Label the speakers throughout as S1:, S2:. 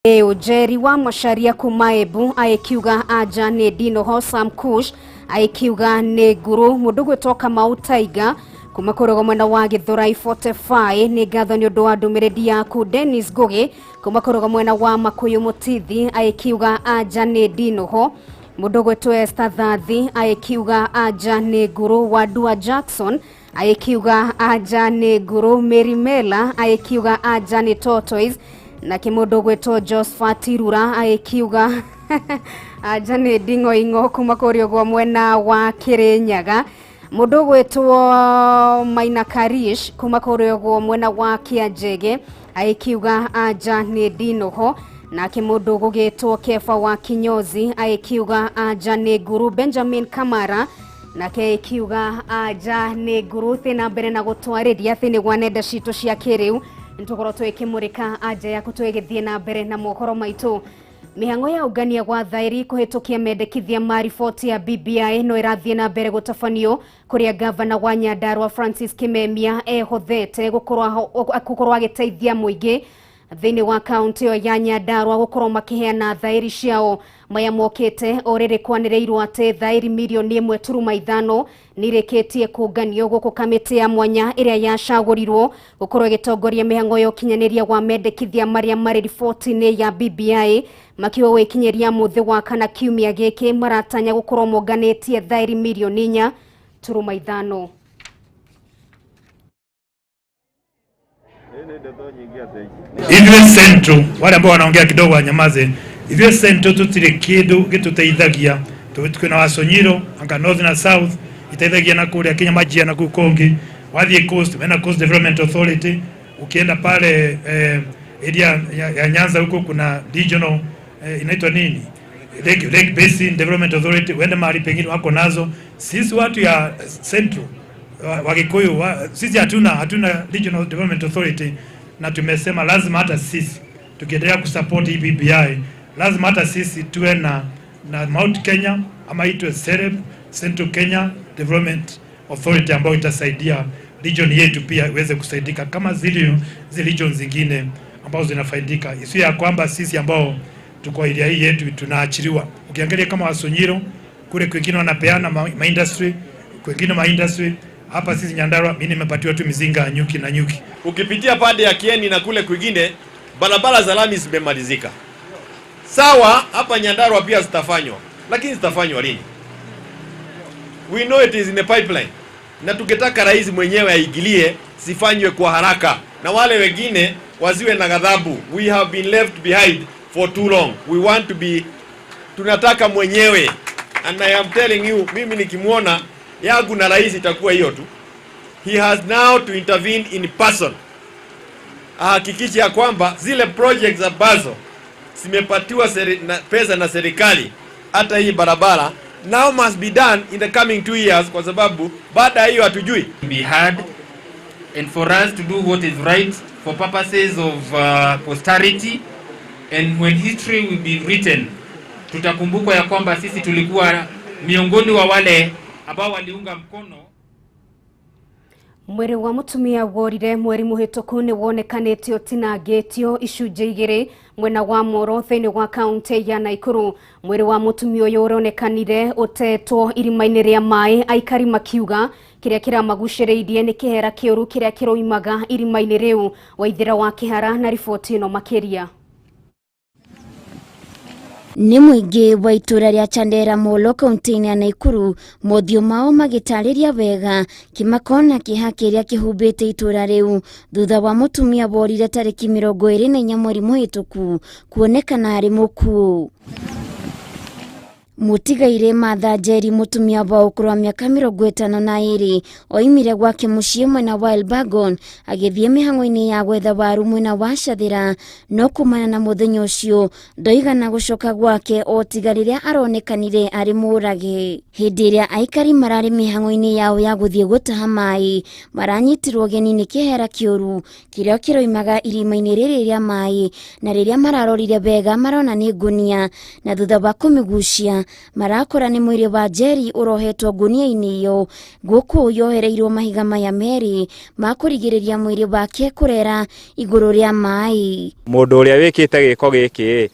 S1: Njeri wa Macharia kuma Embu agĩkiuga anja nĩ Ndinoho. Sam Kush agĩkiuga nĩ nguru. Mũndũ gwĩtwo Kamau Taiga kuma kũrũga mwena wa Gĩthũrai 45, nĩ ngatho nĩ ũndũ wa ndũmĩrĩri yaku. Dennis Ngugi kuma kũrũga mwena wa Makuyu Mũtithi agĩkiuga anja nĩ Ndinoho. Mũndũ gwĩtwo Esther Thathi agĩkiuga anja nĩ nguru. Wandua Jackson agĩkiuga anja nĩ nguru. Mary Mela agĩkiuga anja nĩ tortoise. Nake mũndũ gwĩtwo Josephat Rura agĩkiuga anja nĩ nding'oing'o kuma kũrĩa ũguo mwena wa Kĩrĩnyaga. Mũndũ gwĩtwo Maina Karish kuma kũrĩa ũguo mwena wa Kĩanjege agĩkiuga anja nĩ ndinoho. Nake mũndũ gũgĩtwo Kefa wa Kinyozi agĩkiuga anja nĩ nguru. Benjamin Kamara nake ĩkiuga anja nĩ nguru. Thĩ na mbere na gũtwarĩria thĩinĩ wa nenda citũ cia kĩrĩu, nĩtũkorwo twĩkĩmũrĩka anja yaku twĩgĩthiĩ na mbere na mohoro maitũ. Mĩhang'o ya ũngania gwa thaĩri kũhĩtũkia mendekithia ma riboti ya BBI no ĩrathiĩ na mbere gũtabanio, kũrĩa gavana wa Nyandarua Francis Kimemia ehothete gũkorwo agĩteithia mũingĩ thĩinĩ wa kaunti ĩyo ya Nyandarua gũkorwo makĩheana thaĩri ciao. Maya mokĩte o rĩrĩ kwanĩrĩirwo atĩ thaĩri mirioni 1.5 nĩirĩkĩtie kũnganio, gũkũ kamĩtĩ ya mwanya ĩrĩa yacagũrirwo gũkorwo ĩgĩtongoria mĩhang'o ya ũkinyanĩria wa mendekithia marĩa marĩ riboti-inĩ ya BBI makiuga gwĩkinyĩria mũthĩ wa kana kiumia gĩkĩ maratanya gũkorwo monganĩtie thaĩri mirioni 4.5.
S2: Ithuĩ Central, wale ambao wanaongea kidogo wanyamaze. Ithuĩ Central tutire kindu gituteithagia. Twina Wasonyiro anga North na South iteithagia na kuria Kenya majia na kuu kongi. Wathiĩ Coast, wena Coast Development Authority. Ukienda pale area ya Nyanza huko kuna regional, inaitwa nini, Lake Basin Development Authority. Uende mahali pengine wako nazo. Sisi watu ya Central, Wakikuyu sisi hatuna Regional Development Authority, na tumesema lazima hata sisi tukiendelea kusupport hii BBI, lazima hata sisi tuwe na Mount Kenya ama itwe CEREP, Central Kenya Development Authority, ambayo itasaidia region yetu pia iweze kusaidika kama zile region zingine ambazo zinafaidika, isiyo ya kwamba sisi ambao tuko area hii yetu tunaachiliwa. Ukiangalia kama Wasonyiro kule kwingine wanapeana ma industry, kwingine ma industry, hapa sisi Nyandarua mimi nimepatiwa tu mizinga ya nyuki na nyuki.
S3: Ukipitia pande ya Kieni na kule kwingine, barabara za lami zimemalizika. Sawa, hapa Nyandarua pia zitafanywa, lakini zitafanywa lini? We know it is in the pipeline, na tukitaka rais mwenyewe aingilie, zifanywe kwa haraka, na wale wengine wasiwe na ghadhabu. We have been left behind for too long. We want to be, tunataka mwenyewe, and I am telling you, mimi nikimwona yangu na rais itakuwa hiyo tu. He has now to intervene in person, ahakikishe ya kwamba zile projects ambazo zimepatiwa pesa na serikali, hata hii barabara now must be done in the coming 2 years, kwa sababu baada ya hiyo hatujui.
S4: Be heard and for us to do what is right for purposes of posterity, and when history will be written, tutakumbukwa ya kwamba sisi tulikuwa miongoni wa wale ambao waliunga mkono.
S1: Mwĩrĩ wa mũtumia worire mweri mũhĩtũku nĩ wonekanĩte ũtinangĩtio icunjĩ igĩrĩ mwena wa Moro thĩinĩ wa kaunti ya Naikuru. Mwĩrĩ wa mũtumia ũyũ ũronekanire ũtetwo irima-inĩ rĩa maĩ, aikari makiuga kĩrĩa kĩramagucĩrĩirie nĩ kĩhera kĩũru kĩrĩa kĩroimaga irima-inĩ rĩu. Waithĩra wa Kĩhara na riboti ĩno makĩria.
S5: Nĩ mũingĩ wa itũra rĩa Chandera Molo, kaunti-inĩ ya Naikuru, mothiũ mao magĩtarĩria wega kĩmako na kĩeha kĩrĩa kĩhumbĩte itũra rĩu thutha wa mũtumia worire tarĩki 24 mweri mũhĩtũku kuonekana arĩ mũkuũ. Mũtigairĩ Martha Njeri, mũtumia wa ũkũrũ wa mĩaka 52, oimire gwake mũciĩ mwena wa Elbagon agĩthiĩ mĩhang'o-inĩ ya gwetha waru mwena wa Cathĩra, no kumana na mũthenya ũcio ndoigana gũcoka gwake o tiga rĩrĩa aronekanire arĩ mũrage. Hĩndĩ ĩrĩa aikari mararĩ mĩhang'o-inĩ yao ya gũthiĩ gũtaha maĩ, maranyitirwo ũgeni nĩ kĩhera kĩũru kĩrĩa kĩroimaga irima-inĩ rĩrĩ rĩa maĩ, na rĩrĩa mararorire wega marona nĩ ngunia, na thutha wa kũmĩgucia Marakora nĩ mwĩrĩ wa Njeri ũrohetwo ngunia-inĩ ĩyo. Gũkũ yohereirwo mahiga maya merĩ ma kũrigĩrĩria mwĩrĩ wake kũrera igũrũ rĩa maĩ.
S6: Mũndũ ũrĩa wĩkĩte gĩko gĩkĩ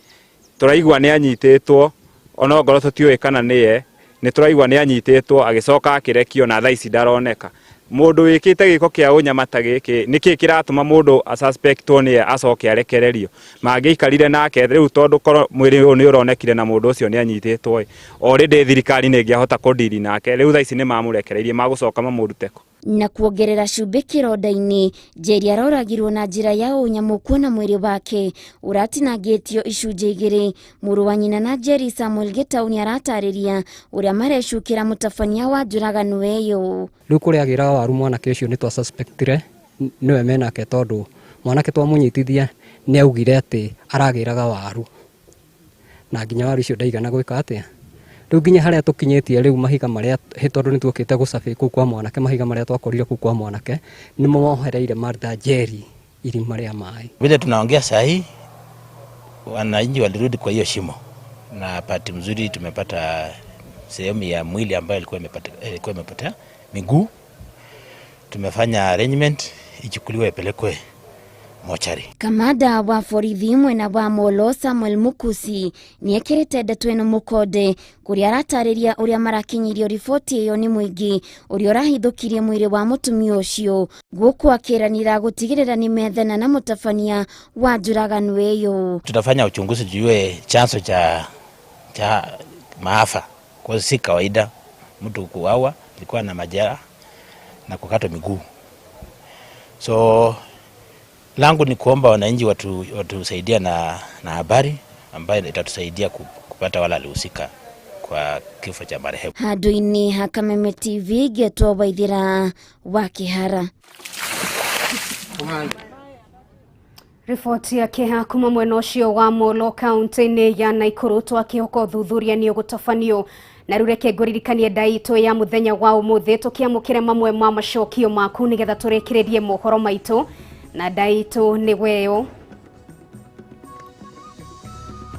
S6: tũraigua nĩ anyitĩtwo, ona ongorwo tũtiũĩ kana nĩye, nĩ tũraigua nĩ anyitĩtwo agĩcoka akĩrekio na thaa ici ndaroneka. Mũndũ wĩkĩte gĩko kĩa ũnyama ta gĩkĩ, nĩkĩ kĩratũma mũndũ asuspectwo nĩye acoke arekererio? Mangĩikarire nake rĩu, tondũ korwo mwĩrĩ ũyũ nĩ ũronekire na mũndũ ũcio nĩ anyitĩtwo, already thirikari nĩ ĩngĩahota kũdiri nake. Rĩu thaa ici nĩ mamũrekereirie, magũcoka mamũrute kũ?
S5: Na kuongerera cumbĩ kĩronda-inĩ, Njeri aroragirwo na njĩra ya ũnyamũ kuona mwĩrĩ wake ũratinangĩtio icunjĩ igĩrĩ. Mũrũ wa nyina na Njeri, Samuel Gĩtau, nĩ aratarĩria ũrĩa marecukĩra mũtabania wa njũragano ĩyo.
S7: Rĩu kũrĩa agĩraga waru, mwanake ũcio nĩ twasuspectire nĩwe menake, tondũ mwanake twamũnyitithia nĩ augire atĩ aragĩraga waru na nginya waru icio ndaigana gwĩka atĩa. Rĩu nginya harĩa tũkinyĩtie rĩu, mahiga marĩa, tondũ nĩ tuokĩte gũcabi kũu kwa mwanake, mahiga marĩa twakorire kũu kwa mwanake nĩmo mohereire Martha Njeri irima rĩa maĩ.
S8: Vile tunaongea saa hii, wananchi walirudi kwa hiyo shimo, na bahati mzuri tumepata sehemu ya mwili ambayo ilikuwa imepotea miguu. Tumefanya arrangement ichukuliwe ipelekwe mochari.
S5: Kamanda wa borithi mwena wa Molo, Samuel Mukusi, nĩ ekĩrĩte ndeto ĩno mũkonde, kũrĩa aratarĩria ũrĩa marakinyirio riboti ĩyo nĩ mũingĩ ũrĩa ũrahithũkirie mwĩrĩ wa mũtumia ũcio, gũkũ akĩranĩra gũtigĩrĩra nĩ methana na mũtabania wa njũragano ĩyo.
S8: Tutafanya uchunguzi tujue chanzo cha maafa, kwa si kawaida mtu kuuawa, ilikuwa na majeraha na kukatwa miguu. So langu ni kuomba wananchi watusaidia na habari ambayo itatusaidia kupata wala alihusika kwa kifo cha marehemu.
S5: Handũ-inĩ ha Kameme TV, ngetwo Waithĩra wa Kĩhara.
S1: Riboti ya kĩeha kuma mwena ũcio wa Molo, kaunti-inĩ ya Naikuru. Twakĩhoka ũthuthuria nĩ ũgũtabanio. Na rĩu reke ngũririkanie ndaitũ ya mũthenya wa ũmũthĩ, tũkĩamũkĩre mamwe ma macokio maku nĩgetha tũrĩkĩrĩrie mohoro maitũ. Na ndaitũ nĩ weyo: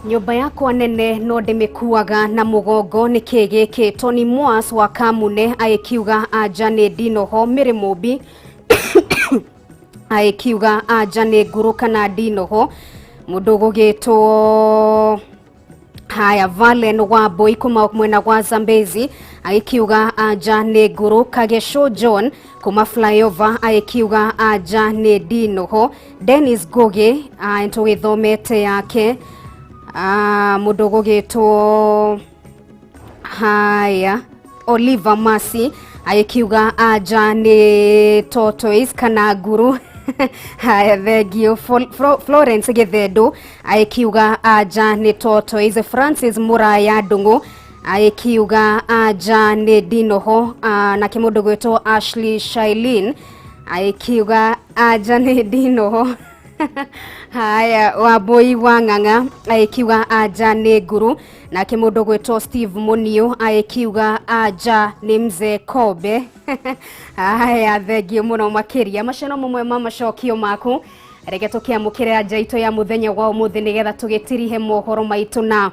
S1: nyũmba yakwa nene no ndĩmĩkuaga na mũgongo, nĩ kĩ gĩkĩ? Tony Mwas wa Kamune agĩkiuga anja nĩ ndinoho. Mĩrĩ Mũmbi agĩkiuga anja nĩ nguru kana ndinoho. Mũndũ ũgũgĩtwo haya, Valen wa Mbui kuma mwena wa Zambezi agĩkiuga anja nĩ nguru. Kagesho John kuma Flyover agĩkiuga anja nĩ ndinoho. Dennis Ngugi, tũgĩthomete yake. Mũndũ ũgũgĩtwo haya, Oliver Masi agĩkiuga anja nĩ tortoise kana nguru. Haya, thengio. Florence Gĩthendũ agĩkiuga anja nĩ tortoise. Francis Muraya Ndung'u agĩkiuga anja nĩ ndinoho. Nake mũndũ gwĩtwo Ashley Shailin agĩkiuga anja nĩ ndinoho. Haya, Wambui wa Ng'ang'a agĩkiuga anja nĩ nguru. Nake mũndũ gwĩtwo Steve Muniu agĩkiuga anja nĩ mzee Kobe. Haya, thengio mũno makĩria. Macio no mamwe ma macokio maku. Reke tũkĩamũkĩre anja itũ ya mũthenya wa ũmũthĩ nĩgetha tũgĩtirihe mohoro maitũ. Na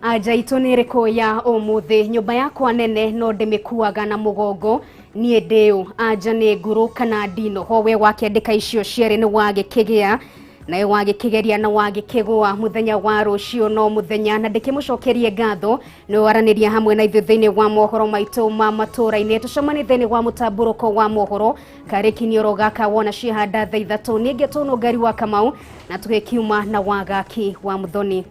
S1: anja itũ nĩ ĩrĩkũ ya ũmũthĩ? Nyũmba yakwa nene no ndĩmĩkuaga na mũgongo, niĩ ndĩũ? Anja nĩ nguru kana ndinoho. We wakĩandĩka icio cierĩ nĩ wagĩkĩgĩa nawe, wagĩkĩgeria na wagĩkĩgũa. Mũthenya wa rũciũ no mũthenya, na ndĩkĩmũcokerie ngatho nĩ waranĩria hamwe na ithuĩ thĩinĩ wa mohoro maitũ ma matũra-inĩ. Tũcemanie thĩinĩ wa mũtambũrũko wa mohoro karĩ kinioro gaka wona ciahanda thaa 3. Nĩ ngetwo Ngari wa Kamau, na tũgĩkiuma na wagaki wa Muthoni.